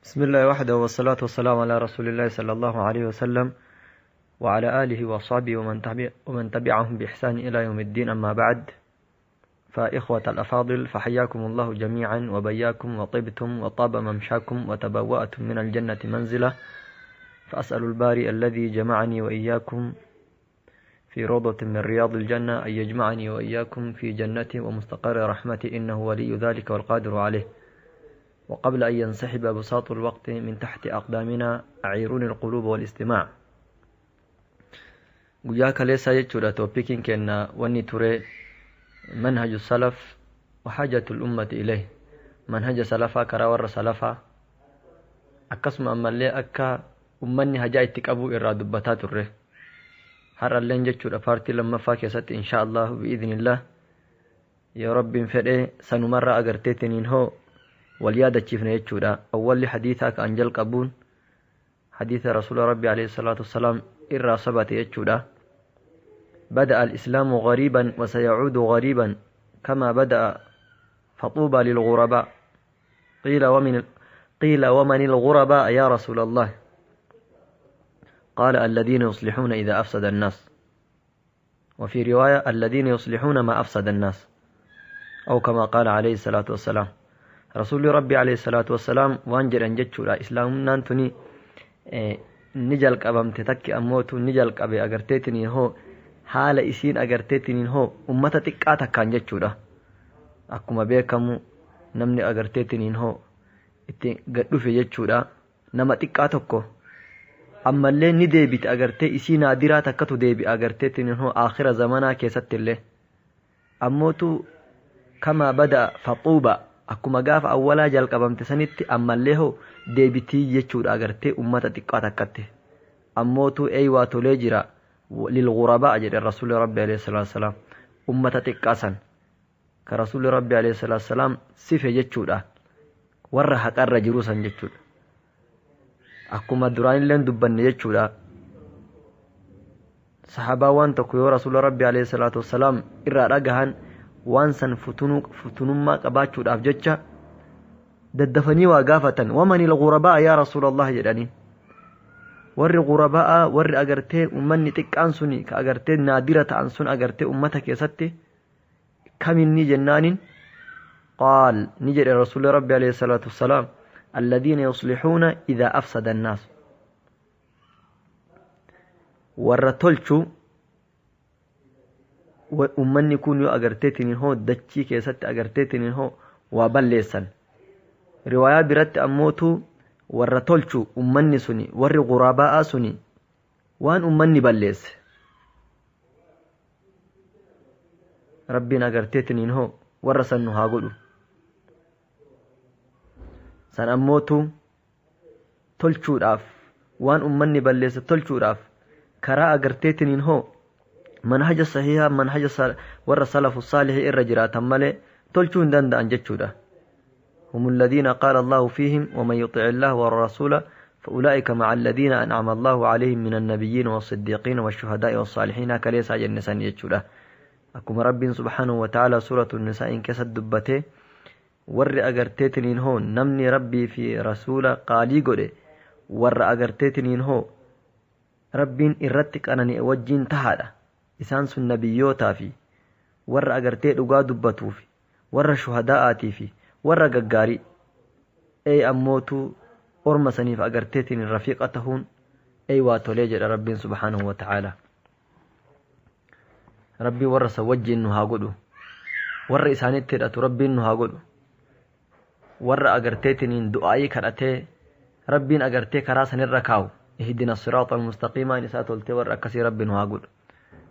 بسم الله وحده والصلاة والسلام على رسول الله صلى الله عليه وسلم وعلى آله وصحبه ومن تبعهم بإحسان إلى يوم الدين. أما بعد، فإخوة الأفاضل، فحياكم الله جميعا وبياكم وطبتم وطاب ممشاكم وتبوأتم من الجنة منزلة. فأسأل الباري الذي جمعني وإياكم في روضة من رياض الجنة أن يجمعني وإياكم في جنته ومستقر رحمته، إنه ولي ذلك والقادر عليه. وقبل أن ينسحب بساط الوقت من تحت أقدامنا، أعيروني القلوب والاستماع. Guyyaa kaleessaa jechuudha, topiciin keenya wanni ture منهج السلف وحاجة الأمة إليه. Manhaja salafaa, karaa warra salafaa, akkasuma ammallee akka ummanni hajaa itti qabu irraa dubbataa turre. Har'alleen jechuudha, partii lammaffaa keessatti, insha Allahu bi'idhnillah, yoo Rabbiin fedhee, sanumarraa agarteetiniin hoo wal yaadachiifne jechuudha. Awwalli hadiisaa ka'an jalqabuun hadiisa rasuula Rabbi alayhi salaatu wassalaam irraa sabate jechuudha. بدأ الإسلام غريبا وسيعود غريبا كما بدأ، فطوبى للغرباء. قيل: ومن الغرباء يا رسول الله؟ قال: الذين يصلحون إذا أفسد الناس. وفي رواية: الذين يصلحون ما أفسد الناس، أو كما قال عليه الصلاة والسلام. رسول ربي عليه الصلاة والسلام waan jedhan jechuudha, islaamummaan tuni ni jalqabamte takki, ammootu ni jalqabe agarteetiniin hoo haala isiin agarteetiniin hoo ummata xiqqaa takkaan jechuudha. Akkuma beekamu, namni agarteetiniin hoo itti gad dhufe jechuudha nama xiqqaa tokko. Ammallee ni deebite agartee isii naadiraa takkatu deebi'a agarteetiniin hoo aakhira zamanaa keessatti illee. Ammootu كما بدأ فطوبى, akkuma gaafa awwalaa jalqabamte sanitti ammallee hoo deebitii jechuudha, agartee ummata xiqqaa takkatti. Ammootu eeywaa tolee jira, للغرباء jedhe rasuulli Rabbi alayhi salaatu wasalaam. Ummata xiqqaa san ka rasuulli Rabbi alayhi salaatu wasalaam sife jechuudha, warra haqarra jiru san jechuudha. Akkuma duraanillee dubbanne jechuudha, sahabaa waan tokko yoo rasuula Rabbi alayhi salaatu wasalaam irraa dhagahan, waan san futunummaa qabaachuudhaaf jecha daddafanii waa gaafatan. ومن الغرباء يا رسول الله jedhanii. Warri غرباء, warri agartee ummanni xiqqaan suni ka agartee naadira ta'an sun agartee ummata keessatti kaminni jennaanin, قال, ni jedhe rasuulli Rabbi alayhi salaatu wassalaam: الذين يصلحون إذا أفسد الناس. Warra tolchu ummanni kun yoo agarteetiniin hoo dachii keessatti agarteetiniin hoo waa balleessan. Riwaayaa biratti ammootu warra tolchu ummanni suni, warri غرباء suni, waan ummanni balleesse. Rabbiin agarteetiniin hoo warra san nu haa godhu. San ammootu tolchuudhaaf, waan ummanni balleesse tolchuudhaaf, karaa agarteetiniin hoo manhaja sahihaa, manhaja warra salafu saalihii irra jiraatan malee tolchuu hin danda'an jechuudha. هم الذين قال الله فيهم: ومن يطع الله والرسول فأولئك مع الذين أنعم الله عليهم من النبيين والصديقين والشهداء والصالحين. Kaleessa jenne san jechuudha. Akkuma Rabbiin سبحانه وتعالى سورة النساء keessatti dubbate, warri agarteetiniin hoo namni Rabbii fi rasuula qaalii godhe warra agarteetiniin hoo Rabbiin irratti qanani'e wajjiin tahaadha. Isaan sun nabiyyootaa fi warra agartee dhugaa dubbatuuf, warra shuhadaa'aatii fi warra gaggaarii. Ey, ammootu orma saniif agarteetiin rafiiqa tahuun ey waa tolee jedha Rabbiin سبحانه وتعالى. Rabbiin warra san wajjiin nu haa godhu. Warra isaanitti hidhatu Rabbiin nu haa godhu. Warra agarteetiniin du'aayii kadhatee Rabbiin agartee karaa sanirra kaa'u, اهدنا الصراط المستقيم isaa toltee, warra akkasii Rabbi nu haa godhu.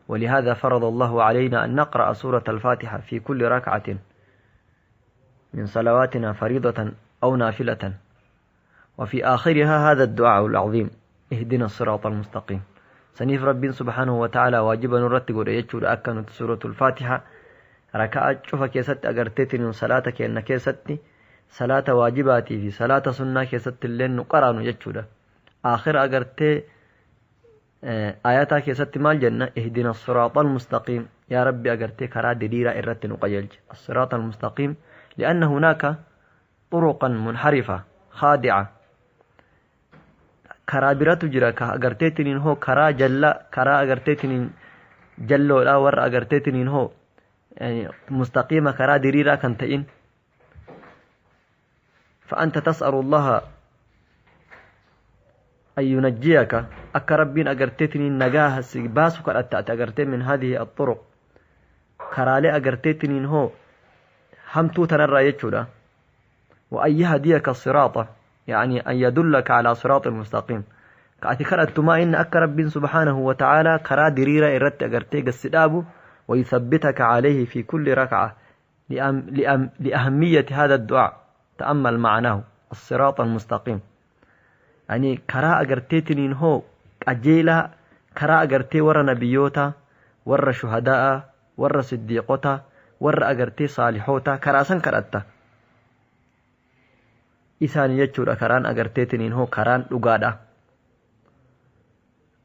ولهذا فرض الله علينا أن نقرأ سورة الفاتحة في كل ركعة من صلواتنا، فريضة أو نافلة، وفي آخرها هذا الدعاء العظيم: اهدنا الصراط المستقيم. Saniif Rabbiin سبحانه وتعالى waajiba nurratti godhe jechuudha, akka nuti سورة الفاتحة raka'a cufa keessatti agarteetiin salaata kenna keessatti, salaata waajibaatii fi salaata sunnaa keessatti illee nu qaraanu jechuudha. Aakhira agartee ayataa keessatti maal jenna? اهدنا الصراط المستقيم. Yaa Rabbi, agartee karaa diriiraa irratti nu qajeelche. الصراط المستقيم، لأن هناك طرقا منحرفة خادعة. Karaa biratu jira ka agarteetiniin hoo karaa jalla karaa agarteetiniin jalloodha warra agarteetiniin hoo mustaqiima karaa diriiraa kan ta'in. فأنت تسأل الله أن ينجيك أك ربين أجرتتني النجاة باسك أجرتين من هذه الطرق كرالي أجرتتني هو همتو تنرى يجودا وأن يهديك الصراط يعني أن يدلك على صراط المستقيم كأتكرت ما إن أك رب سبحانه وتعالى كرا دريرة إردت أجرتيك السداب ويثبتك عليه في كل ركعة لأهمية هذا الدعاء. تأمل معناه الصراط المستقيم يعني كرا أجرتيتنين هو أجيلا كرا أجرتي ور نبيوتا ور شهداء ور صديقوتا ور أجرتي صالحوتا كراسا كرأتا إسان يجور كران أجرتيتنين هو كران أقادا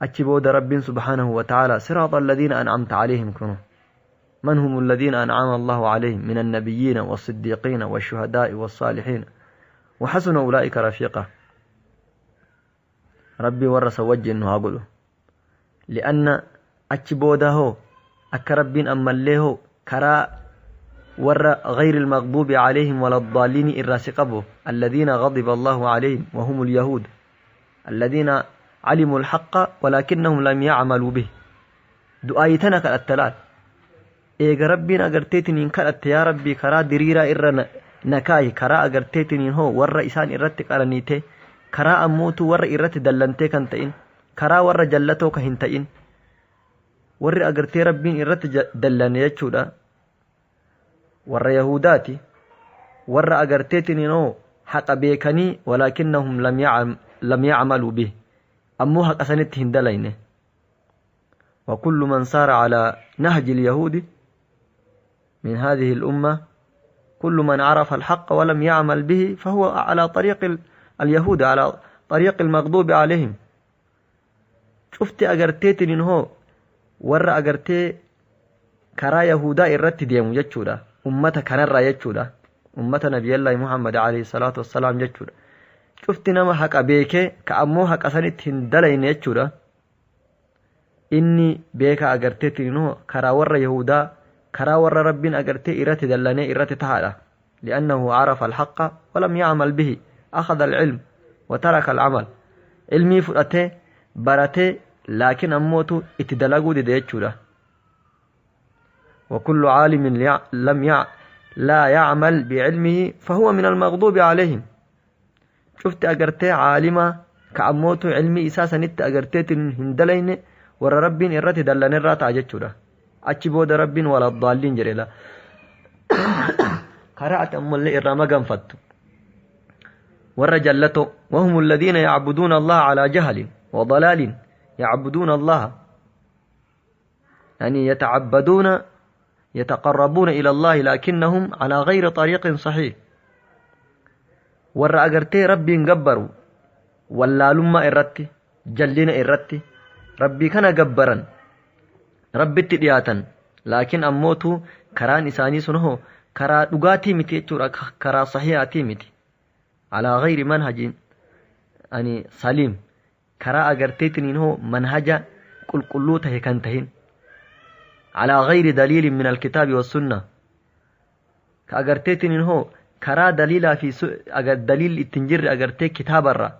أتشبود رب سبحانه وتعالى صراط الذين أنعمت عليهم كنوا. من هم الذين أنعم الله عليهم من النبيين والصديقين والشهداء والصالحين وحسن أولئك رفيقا. ربي ورس وجه إنه أقوله لأن أتشبوده أكربين أما الليه كرا ور غير المغضوب عليهم ولا الضالين الراسقبه الذين غضب الله عليهم وهم اليهود الذين علموا الحق ولكنهم لم يعملوا به. دعايتنا كالتلال eega rabbiin agarteetiniin kadhatte yaa rabbii karaa diriiraa irra nakaayi karaa agarteetiniin hoo warra isaan irratti qaraniite karaa ammootu warra irratti dallantee kan ta'in karaa warra jallatoo kan hin ta'in warri agartee rabbiin irratti dallane jechuudha warra yahudaati warra agarteetiniin hoo haqa beekanii walaakinnahum lam yacmaluu bih ammoo haqa sanitti hin dalayne. وكل من سار على نهج اليهود من هذه الأمة كل من عرف الحق ولم يعمل به فهو على طريق اليهود على طريق المغضوب عليهم. شفت أجرتيت إنه ور أجرتي كرا يهودا إرت ديم يجودا أمة كنرى يجودا أمة نبي الله محمد عليه الصلاة والسلام يجودا. شفت نما حق أبيك كأمو حق أسنت هندلين يجودا إني بيك أجرتيت إنه كرا ور يهودا كرا ور ربين أجرتي إرت دلني إرت تعالى لأنه عرف الحق ولم يعمل به أخذ العلم وترك العمل علمي فرأته برته لكن أموته اتدلقوا ديتشوله. وكل عالم لم لا يعمل بعلمه فهو من المغضوب عليهم. شفت أجرتي عالمة كأموته علمي إساسا نت أجرتي هندلين ور ربين إرت دلني رات عجتشوله achi booda rabbiin wala daalliin jedhe la karaa ati ammallee irraa maganfattu warra jallato wahum alladhiina yacbuduuna allaha calaa jahlin wa dalaalin yacbuduuna allaha yani yatacabbaduuna yataqarrabuuna ila allahi laakinnahum calaa gayri طariiqin saxiix warra agartee rabbiin gabbaru wallaalummaa irratti jallina irratti rabbii kana gabbaran rabbitti dhiyaatan laakiin ammootu karaan isaanii sun hoo karaa dhugaatii miti jechuudha karaa sahiihaatii miti alaa gayri manhajin ani saliim karaa agarteetiniin hoo manhaja qulqulluu tahe kan tahin alaa gayri daliilin min alkitaabi wassunna ka agarteetiniin hoo karaa daliilaa fi daliil ittiin jirre agartee kitaabarra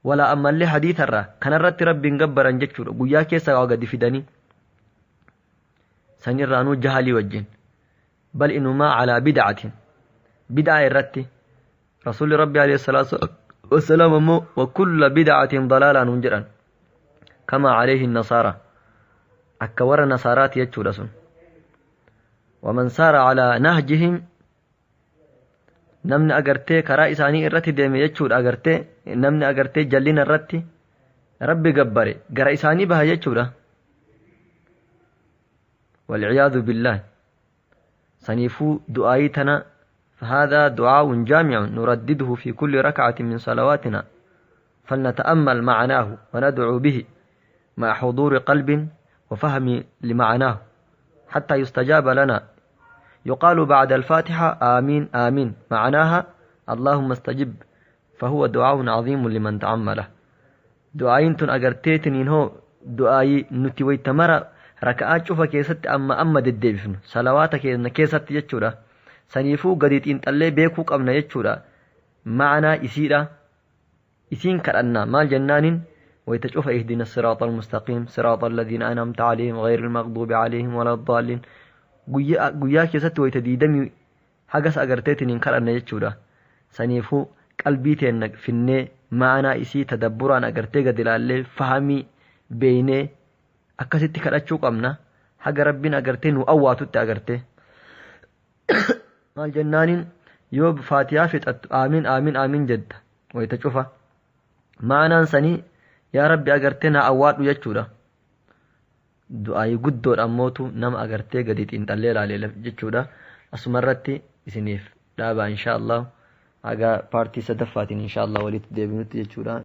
walaa ammallee hadiitarra kanarratti rabbiin gabbaran jechuudha guyyaa keessa waa gadi fidanii sanirraanuu jahalii wajjin bal inumaa calaa bidcatin bid'a irratti rasuulli rabbi alayhi salaatu wasalaam ammoo wakulla bidcatin dalaalaa nuun jedhan kamaa calayhi nasaara akka warra nasaaraati jechuudha sun waman saara calaa nahjihim namni agartee karaa isaanii irratti deeme jechuudha agartee namni agartee jallina irratti rabbi gabbare gara isaanii baha jechuudha. والعياذ بالله سنيفو دعايتنا فهذا دعاء جامع نردده في كل ركعة من صلواتنا فلنتأمل معناه وندعو به مع حضور قلب وفهم لمعناه حتى يستجاب لنا. يقال بعد الفاتحة آمين آمين معناها اللهم استجب فهو دعاء عظيم لمن تأمله. Du'aayiin tun agarteetiniin hoo du'aayii nuti wayta mara raka'aa cufa keessatti amma amma deddeebifnu salawaata keenya keessatti jechuudha. Saniifuu gadi xiinxallee beekuu qabna jechuudha. Ma'anaa isiidha. Isiin kadhannaa maal jennaaniin wayta cufa ihdina siraata almustaqiim siraata alladhiina an'amta alayhim ghayri almaghduubi alayhim waladdaalliin guyyaa keessatti wayta diidamii hagas agarteetiniin kadhanna jechuudha. Saniifuu qalbii teenna finnee ma'anaa isii tadabburaan agartee gadi ilaallee fahamii beeynee akkasitti kadhachuu qabna. Haga rabbiin agartee nu awwaatutti agartee. Maal jennaaniin yoo faatiyaa fixattu aamiin aamiin aamiin jetta wayita cufa. Ma'anaan sanii yaa rabbi agartee na awwaadhu jechuudha. Du'aayii guddoodha ammootu nama agartee gadi xiinxallee ilaalee jechuudha. Asumarratti isiniif dhaabaa insha Allah. Haga paartii sadaffaatiin insha Allah walitti deebinutti jechuudha.